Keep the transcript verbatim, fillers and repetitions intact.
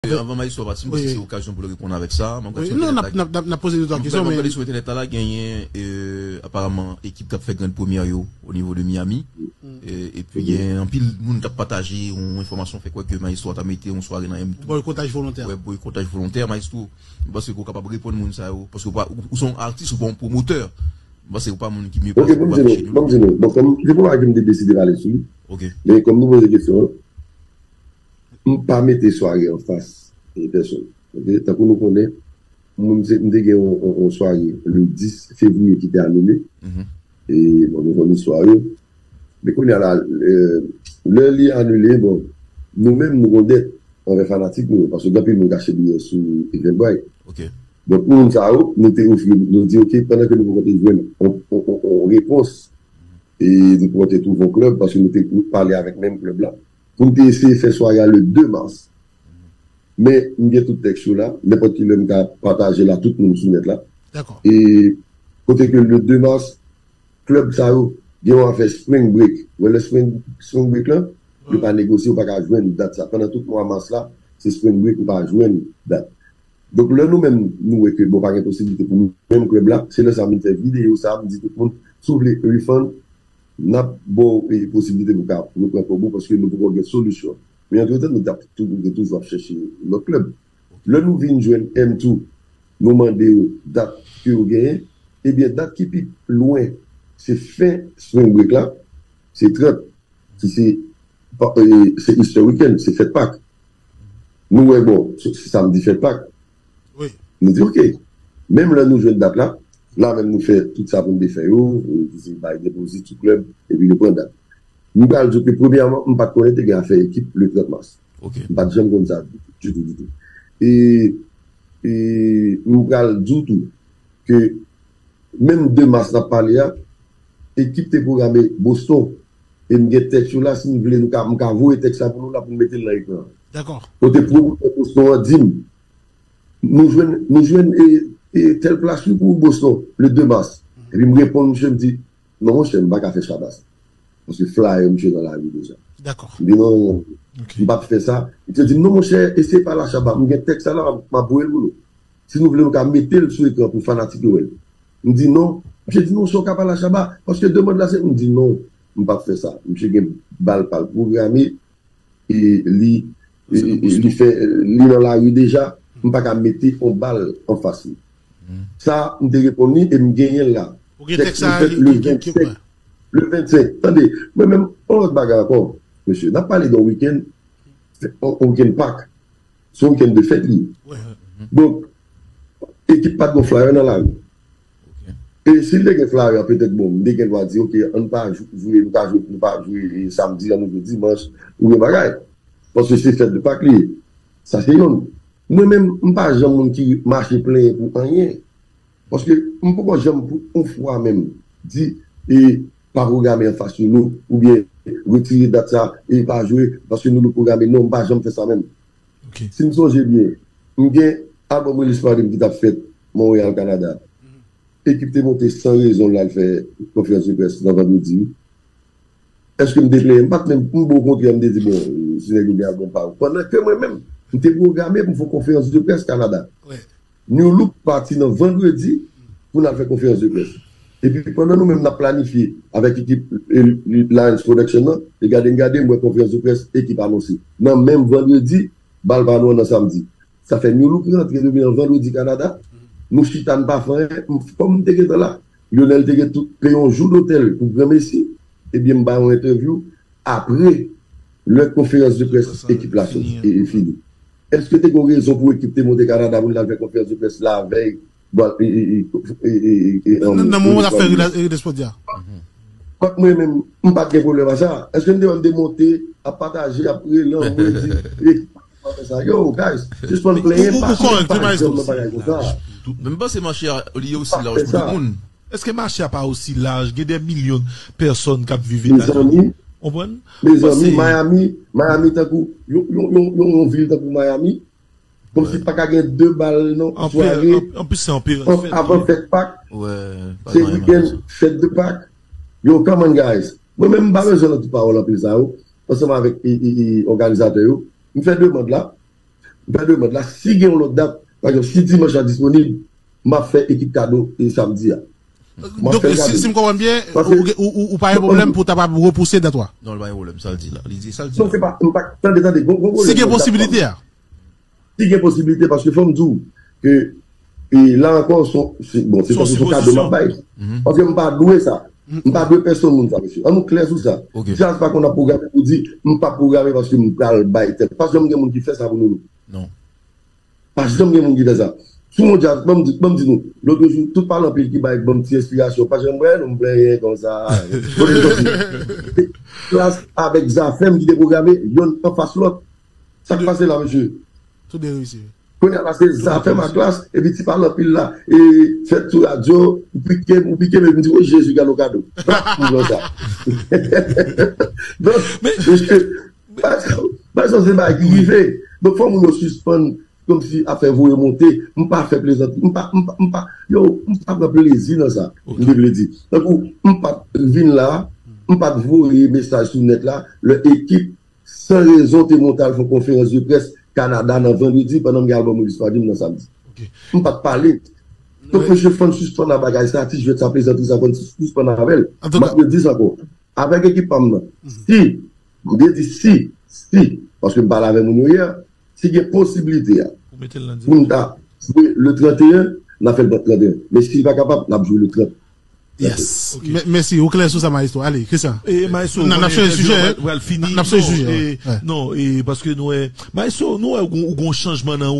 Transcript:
Anvan Maestro pati, m panse se okazyon pou l reponn avèk sa. M ap gade sou entènèt la. Non, n ap poze de twa kesyon, men m ap gade sou entènèt la, la genyen, euh, aparaman, ekip k ap fè grenn premyè yo o nivo de Miami. E, epi gen anpil moun k ap pataje yon enfòmasyon fè kwè ke Maestro ta mete yon sware nan M two. Boykotaj volontè. Wè, boykotaj volontè, Maestro. M panse ke w kapab reponn moun sa yo, paske w pa, ou, ou se yon atis, ou pa yon pwomotè. M panse ou pa moun ki mye plase pou affiche nou. Ok, ban m di nou, ban m di nou. Bon, kòm se pou bagay ke m te deside pale sou li. Ok. Men kòm nou poze kesyon an, m pa mete sware anfas e pèsonn. Ok? Tankou nou konnen, moun se, m te gen yon, yon, yon sware le dis fevriye ki te anile. E, bon, nou konn istwa yo. Men kounye a la, euh, lè li anile, bon, nou menm nou gon dèt anvè fanatik nou, paske gen anpil moun ki achte biyè sou Eventbrite. Ok. Donk, pou moun sa yo, nou te ofri, nou di, ok, pandan ke nou poko te jwenn yon, yon, yon, yon repons, e nou poko te twouve yon klèb, paske nou te pale avèk menm klèb la, pou n te eseye fè sware a le de mas. Men, m gen tout tèks yo la, nenpòt ki lè m ka pataje l a tout moun sou nèt la. Dakò. E kote ke le de mas, klèb sa yo gen yon afè spring break. Wè lè spring, spring break lan, yo pa negosye, ou pa ka jwenn dat sa. Pandan tout mwa mas la, se spring break, ou pa jwenn dat. Donk, lè nou menm, nou wè ke, bon, pa gen posiblite pou nou menm klèb la, se lè sa m vin fè videyo sa, m di tout moun, si w vle refund, n ap ba w, e, posiblite pou w ka repran kòb ou, paske nou poko gen solisyon. Men antretan, nou t ap tou-, nou te toujou ap chèche lòt klèb. Lè nou vin jwenn M two, nou mande yo dat ke yo genyen, ebyen, dat ki pi lwen, se fen spring break la, se trant, ki se, pa-, e, se Easter weekend, se fèt Pak. Nou wè, bon, se, se samdi fèt Pak. Wi. Nou di, ok. Menm lè nou jwenn dat la, la menm nou fè tout sa pou n te fè yo, e, ki se bay depozit sou klèb, epi nou pran dat. M pral di w ke premyèman, m pa t konnen te gen afè ekip le trant mas. Ok. M pa t janm konn sa ditou, ditou. E, e m pral di w tou ke menm de mas n ap pale a, ekip te pwograme Boston. E m gen tèks yo la, si n vle, nou ka, m ka voye tèks la pou nou la, pou n mete l nan ekran an. Dakò. Kote pwomotè Boston an di m, nou jwenn, nou jwenn, e, e, tèl plas wi pou Boston, le de mas. Epi m reponn misye, m di, non, monchè, m pa ka fè Shabba sa. Paske flyer misye nan lari deja. Dakò. M di, non, non, non, m p ap fè sa. Misye di m, non, monchè, e se pa la Shabba. M gen tèks la la, m ap voye l pou nou. Si nou vle, nou ka mete l sou ekran pou fanatik yo wè l. M di, non. Misye di, non, sa w ka pale a Shabba. Paske demann la, se, m di, non, m p ap fè sa. Misye gen bal pa l pwograme, e li, e, e, li fè, li nan lari deja, m pa ka mete yon bal anfas li. Sa, m te reponn li e m genyen l la. Ou gen tèks la, ki, ki, ki, ki, le vennsenk. Tande, mwen menm, yon lòt bagay ankò, mesye, n ap pale de yon wikenn, yon, yon wikenn Pak. Se yon wikenn de fèt li ye. Donk, ekip pa t gen flyer nan lari. E si l te gen flyer, petèt, bon, m te gen dwa di, ok, ann pa jou-, jwe, nou pa jwe, nou pa jwe, e, samdi, ann nou jwe dimanch, oubyen bagay. Paske se fèt de Pak li ye. Sa se yonn. Mwen menm, m pa janm moun ki mache plenyen pou anyen. Paske m poko janm pou yon fwa menm di, e, pa pwograme anfas Noulou, oubyen retire dat sa, e pa jwe, paske Noulou pwograme. Non, m pa janm fè sa menm. Ok. Si m sonje byen, m gen album release party m ki t ap fèt Montréal, Canada. Ekip te monte san rezon l al fè konferans de près nan vandredi. Èske m te plenyen? M pa t menm, m ba w kontrè, m te di, bon, si nèg yo gen album pa yo. Pandan ke mwen menm, m te pwograme pou m fè yon konferans de près Canada. Wi. New Look pati nan vandredi pou n al fè konferans de près. Epi pandan nou menm n ap planifye avèk ekip, e, Lions Production nan, e gade m gade, m wè konferans de près ekip anonse. Nan menm vandredi, bal pa nou an nan samdi. Sa fè New Look rantre depi nan vandredi Kanada. Nou chita, n pa fè anyen. M, kòm m te gentan la, Lionel te gen tout, peye yon jou dotèl pou granmesi. Ebyen, m ba yon entèvyou apre lè konferans de près ekip la sòti e, e fini. Èske te gen rezon pou ekip te monte Kanada pou l al fè konferans de près lavèy? Bon, e, e, e, e, e, e, nan, nan moman w ap fè Ridesport a. Kòk mwen menm, m pa t gen pwoblèm a sa. Èske m te wè m te monte, ap pataje, ap rele, m di, ekip pa fè sa. Yo, guys, sispann plenyen, pa janm nan bagay konsa. Men m panse mache a, li osi laj pou tout moun. Èske mache a pa osi laj? Gen de milyon pèsòn k ap viv Etazini. Mezanmi, mezanmi, Miami, Miami tankou, yon, yon, yon, yon, yon vil tankou Miami, kòmsi pa ka gen de bal nan sware. Anpil, anpil se anpil fèt avan fèt Pak. Se wikenn fèt de Pak. Yo, come on, guys. Mwen menm, m pa bezwen nan tout pawòl anpil sa yo, ansanm avèk, e, e, e, òganizatè yo. M fè demann la. M fè demann la, si gen yon lòt dat, pa egzanp, si dimanch la disponib, m ap fè ekip kado e samdi a. M ap Donk, fè l si, kado. si m konprann byen, Paske ou, ou, ou, ou pa gen pwoblèm pou w ta pa repouse dat ou a. Non, li pa gen pwoblèm, sa l di la. Li di sa l di Non, la. se pa, m pa, tande, tande, gon, gon pwoblèm Si gen nan dat posibilite pa m. a. Si gen posibilite, paske fò m di w ke, e la ankò, se, se, bon, se Se yon tankou se yon kado m ap bay. Paske m pa dwe sa. M pa dwe pèsonn moun sa, mesye. Ann nou klè sou sa. Ok. Djaz pa konn ap pwograme pou di, m p ap pwograme paske m pral bay tèl. Pa janm gen moun ki fè sa pou nou. Non. Pa janm gen moun ki fè sa. Sou yon djaz, ban m di, ban m di nou, lòt jou, tout pale anpil ki bay ban m ti enspirasyon. Pa janm wè, nou m plenyen konsa. Kote m sòti? Klass avèk Zafèm ki te pwograme, yonn anfas lòt. Sa k pase la, mesye? Tou de reyisi. Kounye a la, se Zafèm ak Klass, epi ti pale anpil la, e fèt sou radyo, ou pike, ou pike, men m di, o Jezi, gade yon kado. M pran sa. Donk, mesye, pa sa, pa sa, se bagay ki rive. Donk, fò moun yo sispann kòmsi ap fè voye monte. M pa fè plezantri. M pa, m pa, m pa, yo, m pa pran plezi nan sa. M te vle di. Tankou, m pa t vin la, m pa t voye mesaj sou nèt la, lè ekip San Rezon te monte al fè yon konferans de près Kanada nan vandredi pandan m gen albòm Willis Pardie m nan samdi. M pa t pale. Donk, mesye, fò n sispann ak bagay sa, ti jwèt sa, plezantri sa, fò n sispann avè l. M ap redi sa ankò. Avèk ekip pa m nan, si, m byen di si, si, paske m pale avè moun yo yè, si gen posiblite a pou n ta jwe le trannteyen, n a fè l trannteyen. Men si l pa kapab, n ap jwe le trant. Yes. Mèsi, ou klè sou sa, Maestro. Ale, Christian. E Maestro, n ap chanje sijè. Pral fini. N ap chanje sijè. Non, e paske nou wè, Maestro, nou wè ou gon chanjman nan ou